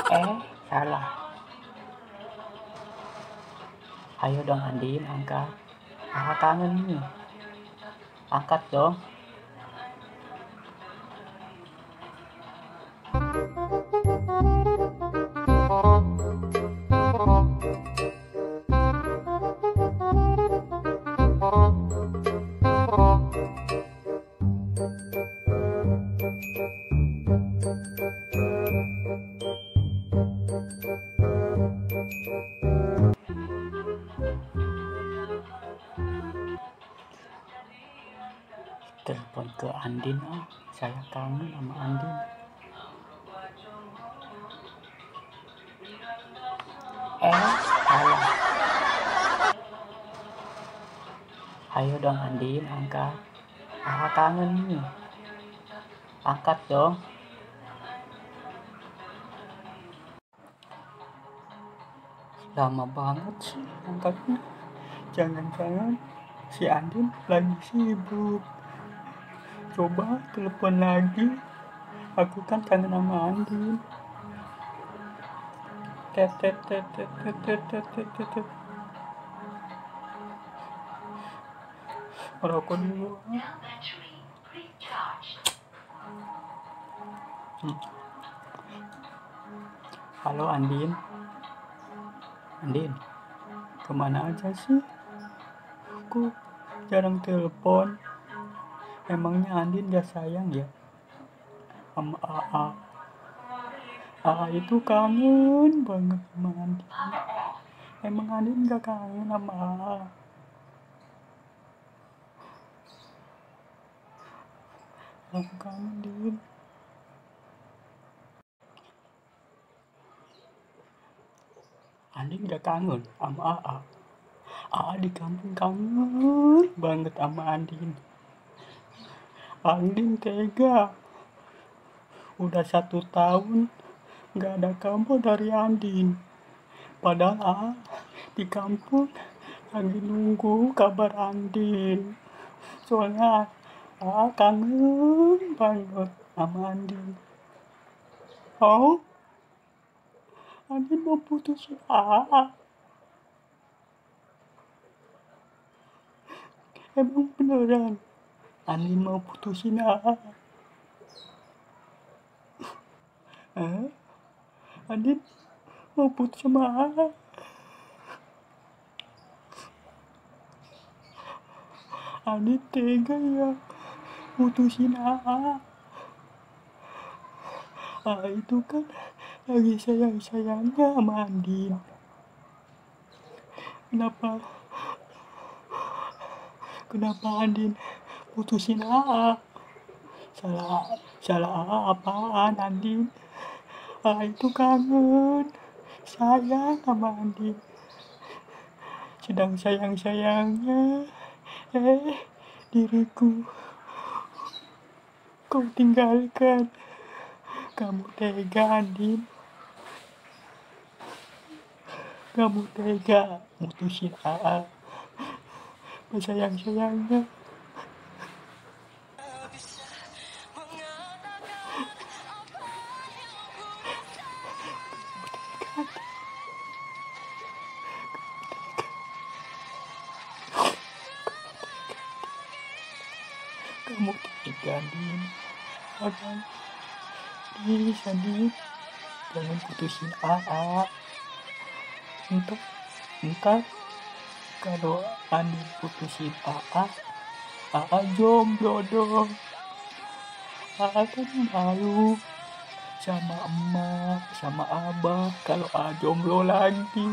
Salah. Ayo dong Andin, angkat. Aku kangen nih. Angkat dong. Telepon ke Andin, saya kangen sama Andin. Salah. Ayo dong Andin, angkat. Aku kangen nih. Angkat dong. Lama banget sih angkatnya. Jangan-jangan si Andin lagi sibuk. Coba telepon lagi. Aku kan kangen sama Andin. Tet tet tet tet tet tet tet tet tet. Rokok dulu. Halo Andin. Andin, kemana aja sih? Aku jarang telepon. Emangnya Andin gak sayang ya sama AA? AA itu kangen banget sama Andin. Emang Andin gak kangen sama AA? Aku kangen Din. Andin gak kangen sama AA. AA di kampung kangen banget sama Andin. Andin tega. Udah 1 tahun gak ada kabar dari Andin. Padahal AA di kampung lagi nunggu kabar Andin. Soalnya AA kangen banget sama Andin. Oh, Andin mau putusin AA. Emang beneran Andin mau putusin AA? Andin mau putus sama AA? Andin tega ya putusin AA. AA itu kan lagi sayang-sayangnya sama Andin. Kenapa Andin putusin AA? Salah AA apaan Andin? AA itu kangen, sayang sama Andin. Sedang sayang-sayangnya, diriku kau tinggalkan. Kamu tega Andin. Kamu tega mutusin AA. Sayang-sayangnya. Kamu tega Andin. Abang, please Andin, jangan putusin AA. Entar kalau Andin putusin AA, AA jomblo dong. AA kan malu sama emak, sama abah kalau AA jomblo lagi.